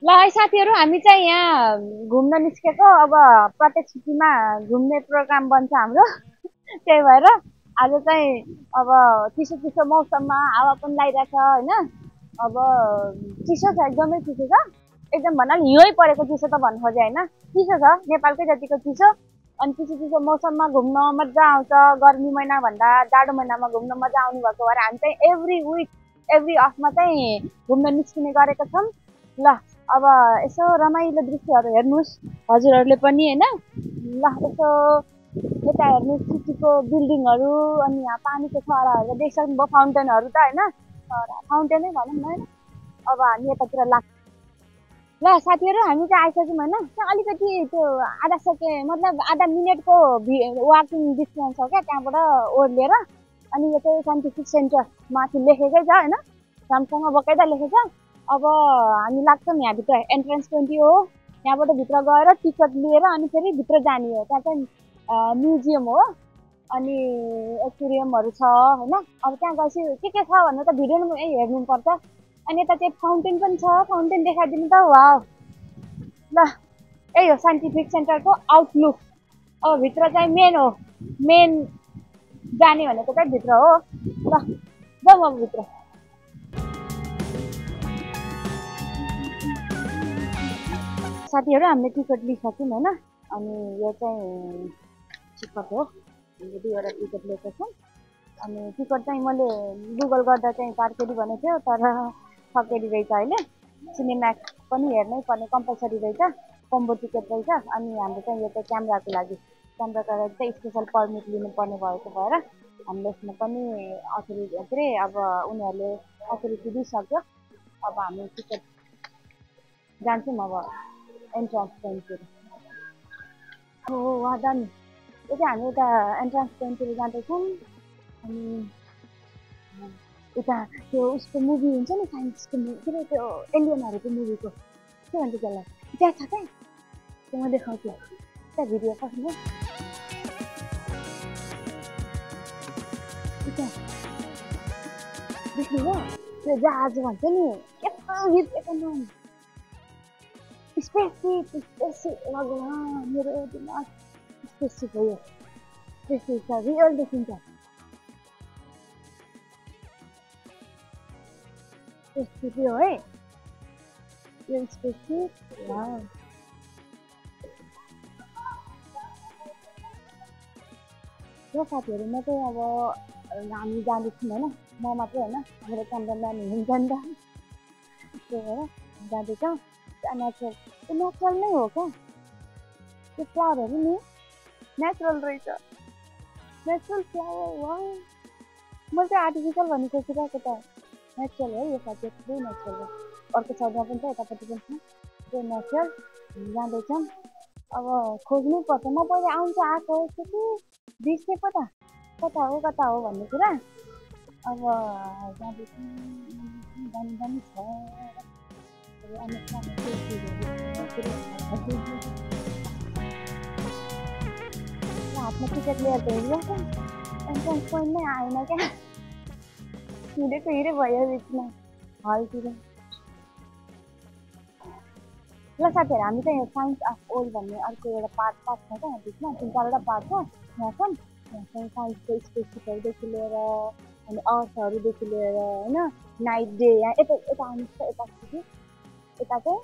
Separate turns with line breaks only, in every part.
ल है साथीहरू हामी चाहिँ यहाँ घुम्न निस्केको अब प्रत्येक छुट्टीमा घुम्ने प्रोग्राम बन्छ हाम्रो त्यही भएर आज चाहिँ अब चिसो चिसो मौसममा हावा पनि लागिरहेछ होइन अब चिसो छ एकदमै चिसो छ एकदम भन्नाले हिउँै परेको चिसो त भन्नु खोजेँ होइन चिसो छ नेपालकै जतिको चिसो अनि चिसो चिसो मौसममा घुम्न मजा आउँछ गर्मी महिनाभन्दा जाडो महिनामा घुम्न मजा आउने भएको भएर हामी चाहिँ एभ्री विक एभ्री अफमा चाहिँ घुम्न निस्किने गरेका छौँ ल अब यसो रमाइलो दृश्यहरू हेर्नुहोस् हजुरहरूले पनि होइन ल यसो यता हेर्नुहोस् सिटीको बिल्डिङहरू अनि यहाँ पानीको छराहरू देखिसक्नुभयो फाउन्टेनहरू त होइन फाउन्टेनै भनौँ न होइन अब हामी यतातिर लाग्छ ल साथीहरू हामी चाहिँ आइसक्यौँ होइन त्यहाँ अलिकति त्यो आधा सेकेन्ड मतलब आधा मिनटको वाकिङ डिस्टेन्स हो क्या त्यहाँबाट ओर्लिएर अनि यो चाहिँ साइन्टिफिक सेन्टर माथि लेखेकै छ होइन राम्रोसँग बकाइदा लेखेको छ अब हामी लाग्छौँ यहाँभित्र एन्ट्रेन्स ट्वेन्टी हो यहाँबाट भित्र गएर टिकट लिएर अनि फेरि भित्र जाने हो त्यहाँ चाहिँ म्युजियम हो अनि एक्वेरियमहरू छ होइन अब त्यहाँ गएपछि के छ भनेर त भिडियोमा हेर्नुपर्छ अनि यता चाहिँ फाउन्टेन पनि छ फाउन्टेन देखाइदिनु त वा ल यही हो साइन्टिफिक सेन्टरको आउटलुक अब भित्र चाहिँ मेन हो मेन जाने भनेको चाहिँ भित्र हो ल जाउँ अब भित्र साथीहरू हामीले टिकट लिइसक्यौँ होइन अनि यो चाहिँ टिकट हो हामीले दुईवटा टिकट लिएको छौँ अनि टिकट चाहिँ मैले गुगल गर्दा चाहिँ 4 केडी भनेको थियो तर 6 केडी रहेछ अहिले सिनेम्याक्स पनि हेर्नै पर्ने कम्पलसरी रहेछ कम्बो टिकट रहेछ अनि हाम्रो चाहिँ यो चाहिँ क्यामेराको लागि क्यामेराको लागि चाहिँ स्पेसल पर्मिट लिनुपर्ने भएको भएर हामीले यसमा पनि अथोरिटी के अरे अब उनीहरूले अथोरिटी दिइसक्यो अब हामी टिकट जान्छौँ अब एन्ट्रान्स पोइन्टतिर हो वहाँ दामी त्यो चाहिँ हामी यता एन्ट्रान्स पोइन्टतिर जाँदैछौँ अनि उता त्यो उसको मुभी हुन्छ नि साइन्सको मुभी के अरे त्यो एलियनहरूको मुभीको के भन्छ त्यसलाई त्यहाँ छ क्या त्यो म देखाउँछु त्यहाँ भिडियो पठाउनु देख्नुभयो त्यो जहाज भन्छ नि यस्तो हिँडेको नाम स्पेससिप भगवान् मेरो दिमाग स्पेससिप हो यो स्पेससिप छ रियल देखिन्छ स्पेससिप हो है यो स्पेससिप वाउ र साथीहरू म चाहिँ अब हामी जाँदैछौँ होइन म मात्रै होइन मेरो क्यामेराम्यान हुनुहुन्छ नि त त्यही भएर जाँदैछौँ नेचुरल त्यो नेचुरल नै हो क्या त्यो फ्लावरहरू नि नेचुरल रहेछ नेचुरल फ्लावर वा मैले चाहिँ आर्टिफिसियल भन्ने सोचिरहेको त नेचुरल हो यो साथी पुरै नेचुरल हो अर्को साइडमा पनि छ यतापट्टि पनि छ त्यो नेचुरल हामी जाँदैछौँ अब खोज्नै पर्छ म पहिला आउँछ आएको यस्तो कि बिर्सेँ कता हो भन्ने कुरा अब जाँदैछौँ दामी दामी छ हातमा टिकट लिएर त हिँडिरहेको एन्ट्रान्स पोइन्टमै आएन क्या हिँडेको भयो बिचमा हलतिर ल साथीहरू हामी चाहिँ यो साइन्स अफ ओल्ड भन्ने अर्को एउटा पार्ट छ क्या बिचमा 3-4वटा पार्ट छ यहाँ चाहिँ साइन्सको स्पेसिसहरूदेखि लिएर अनि अर्थहरूदेखि लिएर होइन नाइट डे यहाँ यता आउनुहोस् त यता चाहिँ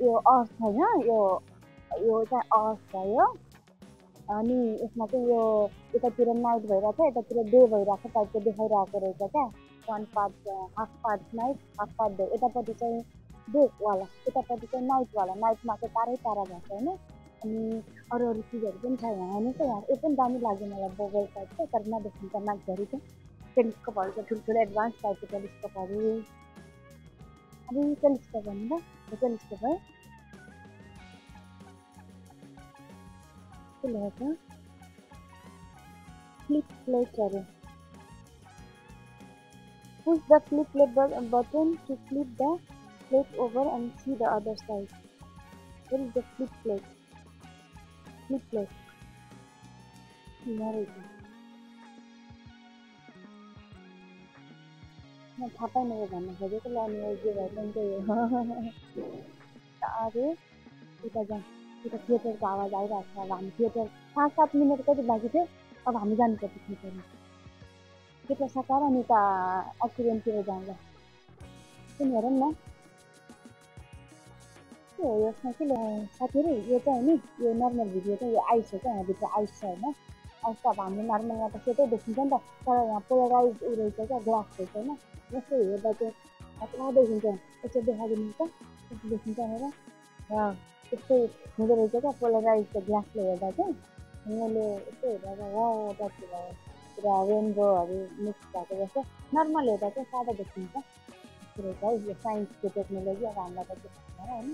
यो अर्थ होइन यो चाहिँ अर्थ भयो अनि यसमा चाहिँ यो यतातिर नाइट भइरहेको छ यतातिर डे भइरहेको टाइपको देखाइरहेको रहेछ क्या one part half part night half part day यतापट्टि चाहिँ डेवाला यतापट्टि चाहिँ नाइटवाला नाइटमा चाहिँ टाढा भएको होइन अनि अरू चिजहरू पनि छ यहाँ हेर्नुहोस् त यहाँ यो पनि दामी लाग्यो मलाई बबल टाइप छ तर नदेखिन्छ मान्छेहरू चाहिँ टेलिस्कोपहरू छ ठुल्ठुलो एडभान्स टाइपको टेलिस्कोपहरू अब टेलिस्कोप भन्नु त टेलिस्कोप है के लेखेको फ्लिप प्लेटहरू push the flip plate button to flip the plate over and see the other side. Where is the flip plate? Flip plate. Here it is. म थाहा पाइनँ यो भन्न खोजेको ल अनि यो जे भए पनि त्यही हो अरे उता जाउँ उता थिएटरको आवाज आइरहेको छ अब हामी थिएटर 5-7 मिनट कति बाँकी थियो अब हामी जानुपर्छ थिएटरमा थिएटर सकाएर अनि उता एक्सिडेन्टतिर जाउँ ल सुन हेरौँ न के हो यसमा के साथीहरू यो चाहिँ नि यो नर्मल भिडियो चाहिँ यो आइस हो क्या यहाँभित्र आइस छ होइन आइस त अब हामीले नर्मलमा त सेतै देखिन्छ नि त तर यहाँ पोलराइज उ रहेछ क्या ग्लास रहेछ होइन यस्तो हेर्दा चाहिँ पुरा देखिन्छ यसो देखाइदिनु त कस्तो देखिन्छ भनेर र त्यस्तै हुँदो रहेछ क्या पोलराइज त्यो ग्लासले हेर्दा चाहिँ मैले यस्तो हेर्दा वा जति भयो पुरा रेनबोहरू मिक्स भएको जस्तो नर्मल हेर्दा चाहिँ सादा देखिन्छ त्यस्तो रहेछ है यो साइन्सको टेक्नोलोजी अब हामीलाई त देखाउँछ होइन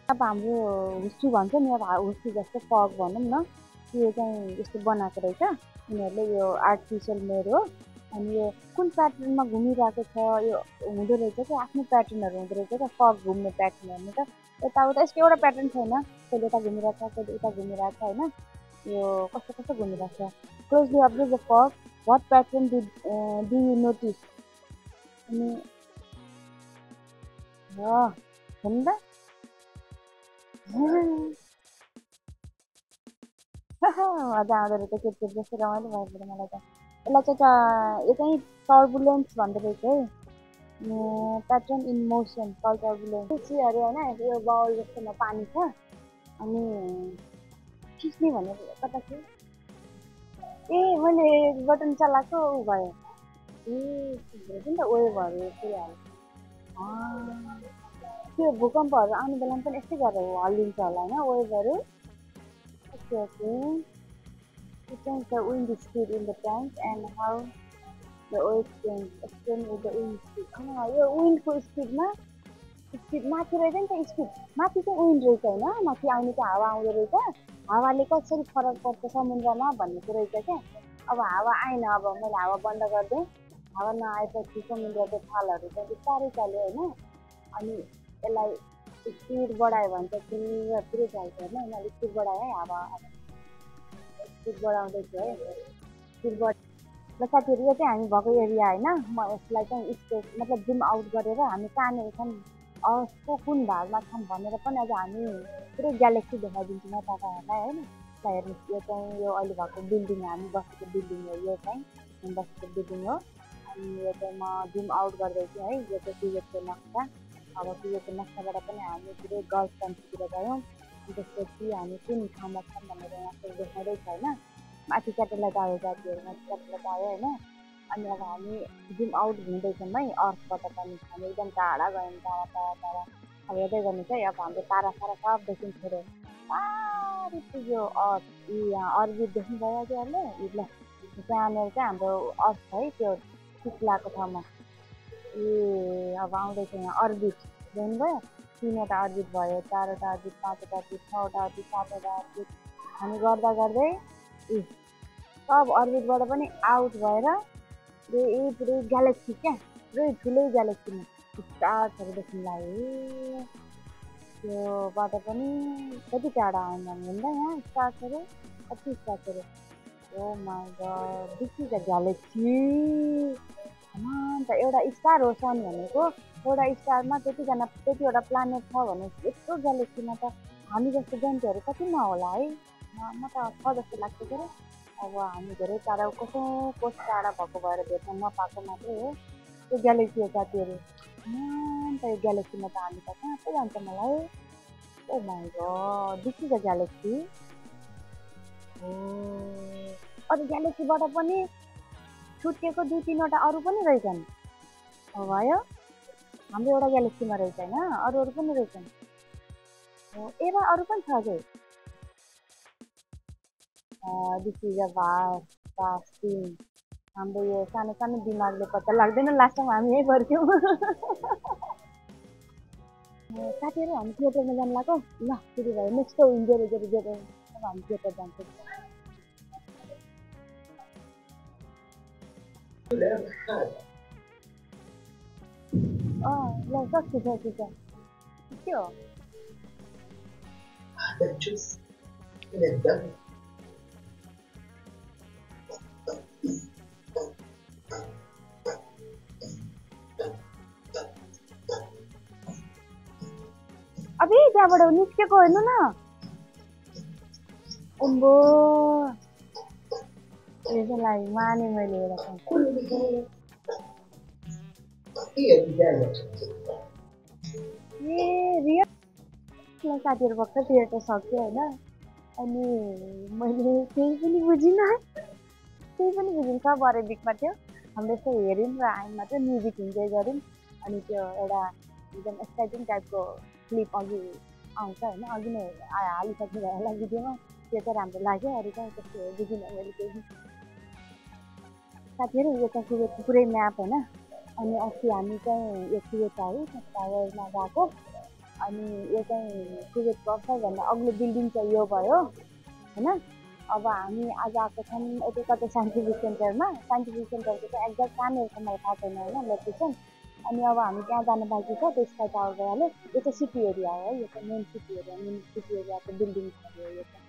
अब हाम्रो हुस्सु भन्छ नि अब हुस्सु जस्तो फग भनौँ न त्यो चाहिँ यस्तो बनाएको रहेछ उनीहरूले यो आर्टिफिसियल मेड हो अनि यो कुन प्याटर्नमा घुमिरहेको छ यो हुँदो रहेछ क्या आफ्नो प्याटर्नहरू हुँदो रहेछ क्या फग घुम्ने प्याटर्न हेर्नु त यताउता यसको एउटा प्याटर्न छैन कहिले यता घुमिरहेको छ कहिले उता घुमिरहेको छ होइन यो कस्तो कस्तो घुमिरहेको छ closely observe the fog what pattern do you notice अनि हेर्नु त मजा आउँदो रहेछ केटकेट जस्तो रमाइलो भयो मलाई त यसलाई चाहिँ यो चाहिँ टर्बुलेन्स भन्दो रहेछ है pattern in motion call turbulence अरे होइन यो बाउल जस्तोमा पानी छ अनि खिच्ने भनेर कता थियो ए मैले बटन चलाएको ऊ भयो ए हेर्छु नि त वेभहरू कुराहरू त्यो भूकम्पहरू आउने बेलामा पनि यस्तै गरेर हल्लिन्छ होला होइन वेभहरू okay okay it changes the wind speed in the tank and how the wave change explain with the wind speed यो विन्डको स्पिडमा स्पिड माथि रहेछ नि त स्पिड माथि चाहिँ विन्ड रहेछ होइन माथि आउने चाहिँ हावा आउँदो रहेछ हावाले कसरी फरक पर्छ समुद्रमा भन्ने चाहिँ रहेछ क्या अब हावा आएन अब मैले हावा बन्द गरिदिएँ हावा नआएपछि समुद्रको थालहरू चाहिँ बिस्तारै चल्यो होइन अनि यसलाई स्पिड बढायो भने चाहिँ पुरै चल्छ होइन मैले स्पिड बढाएँ है हावा स्पिड बढाउँदैछु है स्पिड बढ र साथीहरू यो चाहिँ हामी भएको एरिया होइन म यसलाई चाहिँ स्पेस मतलब जुम आउट गरेर हामी कहाँनिर छौँ अर्सको कुन भागमा छौँ भनेर पनि अझ हामी पुरै ग्यालेक्सी देखाइदिन्छौँ म तपाईँहरूलाई होइन हेर्नुहोस् यो चाहिँ यो अहिले भएको बिल्डिङ हामी बसेको बिल्डिङ हो यो चाहिँ हामी बसेको बिल्डिङ हो अनि यो चाहिँ म जुम आउट गर्दैछु है यो चाहिँ पिरियडको नक्सा अब पिरियडको नक्साबाट पनि हामी पुरै गल्फ कन्ट्रीतिर गयौँ त्यसपछि हामी कुन ठाउँमा छौँ भनेर यहाँ देखाउँदैछ होइन माथि क्याटेलाइट आयो जातिहरू माथि क्याटेलाइट आयो होइन अनि अब हामी जुम आउट घुम्दैछौँ है अर्थबाट पनि हामी एकदम टाढा गयौँ टाढा टाढा टाढा अब हेर्दै गर्नुहोस् है अब हाम्रो तारा सारा सब देखिन्छ अरे साह्रै पुग्यो अर्थ यहाँ अर्बिट देख्नु भयो कि अहिले ल त्यहाँनिर चाहिँ हाम्रो अर्थ छ है त्यो चिप्लाको ठाउँमा ए अब आउँदैछ यहाँ अर्बिट देख्नुभयो 3वटा अर्बिट भयो 4वटा अर्बिट 5वटा अर्बिट 6वटा अर्बिट 7वटा अर्बिट हामी गर्दा गर्दै सब अर्बिटबाट पनि आउट भएर पुरै ग्यालेक्सी क्या पुरै ठुलै ग्यालेक्सीमा स्टार्सहरू देख्नु लाग्यो त्योबाट पनि कति टाढा आउनु भन्दा यहाँ स्टार्सहरू कति स्टार्सहरू oh my god this is a galaxy अन्त एउटा स्टार हो सन भनेको एउटा स्टारमा त्यतिवटा प्लानेट छ भने यत्रो ग्यालेक्सीमा त हामी जस्तो जन्तुहरू कति नहोला है म त छ जस्तो लाग्छ के अरे अब हामी धेरै टाढा कसो टाढा भएको भएर भेट्न नपाएको मात्रै हो त्यो ग्यालेक्सी हो साथीहरू अन्त यो ग्यालेक्सीमा त हामी त कहाँ चाहिँ जान्छ मलाई oh my god this is a galaxy हो अरू ग्यालेक्सीबाट पनि छुट्टिएको 2-3वटा अरू पनि रहेछन् हो भयो हाम्रो एउटा ग्यालेक्सीमा रहेछ होइन अरू पनि रहेछन् हो एबा अरू पनि छ अझै this is a vast thing हाम्रो यो सानो सानो दिमागले पत्ता लाग्दैन लास्टमा हामी यही गर्थ्यौँ साथीहरू हामी थिएटरमा जानु लाग्यो ल सुरु भयो नेक्स्ट हो इन्जोय अब हामी थिएटर जान्छौँ ल सक्छु के हो अबे त्यहाँबाट निस्केको हेर्नु न ओम्बो यसलाई माने मैले हेरेको ए रियल साथीहरू भर्खर थिएटर सक्यो होइन अनि मैले केही पनि बुझिनँ सब अरेबिकमा थियो हामीले यसो हेऱ्यौँ र आयौँ मात्रै म्युजिक इन्जोय गऱ्यौँ अनि त्यो एउटा एकदम एक्साइटिङ टाइपको क्लिप अघि आउँछ होइन अघि नै हालिसक्नु भयो होला भिडियोमा त्यो चाहिँ राम्रो लाग्यो अरू चाहिँ त्यस्तो बुझिनँ मैले केही साथीहरू यो चाहिँ कुवेतको पुरै म्याप होइन अनि अस्ति हामी चाहिँ यो कुवेत आयो टावरमा गएको अनि यो चाहिँ कुवेतको सबैभन्दा अग्लो बिल्डिङ चाहिँ यो भयो होइन अब हामी आज आएको छौँ यतै कतै साइन्टिफिक सेन्टरमा साइन्टिफिक सेन्टरको चाहिँ एक्ज्याक्ट कहाँनिर छ मलाई थाहा छैन होइन लोकेसन अनि अब हामी त्यहाँ जानु बाँकी छ त्यो स्काई टावर गइहाल्यो यो चाहिँ सिटी एरिया हो यो चाहिँ मेन सिटी एरियाको बिल्डिङ हो यो चाहिँ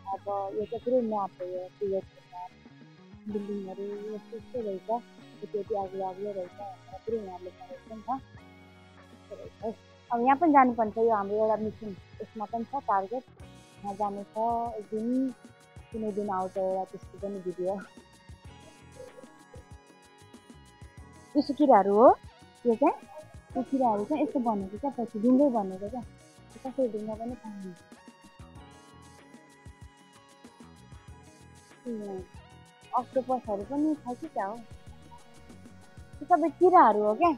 अब यो चाहिँ पुरै म्याप हो यो कुवेतको म्याप बिल्डिङहरू यस्तो रहेछ त्यति अग्लो रहेछ पुरै यहाँ लेखेको रहेछ नि त अब यहाँ पनि जानुपर्छ यो हाम्रो एउटा मिसन यसमा पनि छ टार्गेट यहाँ जानु छ एक दिन कुनै दिन आउँछ एउटा त्यसको पनि भिडियो यसो किराहरू हो यो चाहिँ यो किराहरू चाहिँ यस्तो बनेको क्या पछि ढुङ्गै बनेको क्या कसरी ढुङ्गा पनि थाहा अक्टोपसहरू पनि छ कि क्या हो त्यो सबै किराहरू हो क्या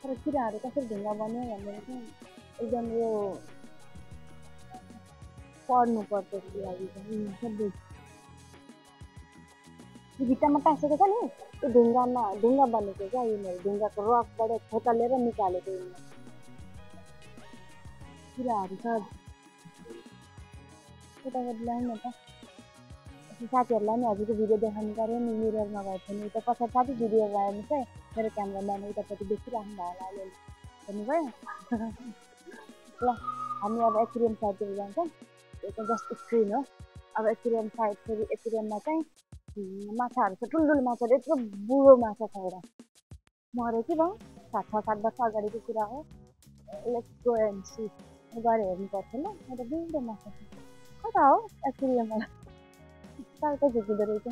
तर किराहरू कसरी ढुङ्गा बन्यो भनेर चाहिँ एकदम यो पढ्नु पर्छ सबै भित्तामा टाँसेको छ नि त्यो ढुङ्गा बनेको क्या यिनीहरू ढुङ्गाको रकबाट खोतलेर निकालेको यिनीहरू किराहरू छ केटाकेटी ल्याउनु न त साथीहरूलाई नि हजुरको भिडियो देखाउनु पऱ्यो नि मिररमा भयो भने उता पछाडि साथी भिडियो भयो भने चाहिँ मेरो क्यामेराम्यान उतापट्टि देखिराख्नु भयो होला अलिअलि भन्नुभयो ल हामी अब एक्वेरियम साइडतिर जान्छौँ यो चाहिँ जस्ट स्क्रिन हो अब एक्वेरियम साइड फेरि एक्वेरियममा चाहिँ माछाहरू छ ठुल्ठुलो माछाहरू यत्रो बुढो माछा छ एउटा मऱ्यो कि भयो 6-7 वर्ष अगाडिको कुरा हो लेट्स गो एन्ड सी गएर हेर्नुपर्छ ल एउटा बुढो माछा छ कता हो एक्वेरियममा टाउको झुकिँदो रहेछ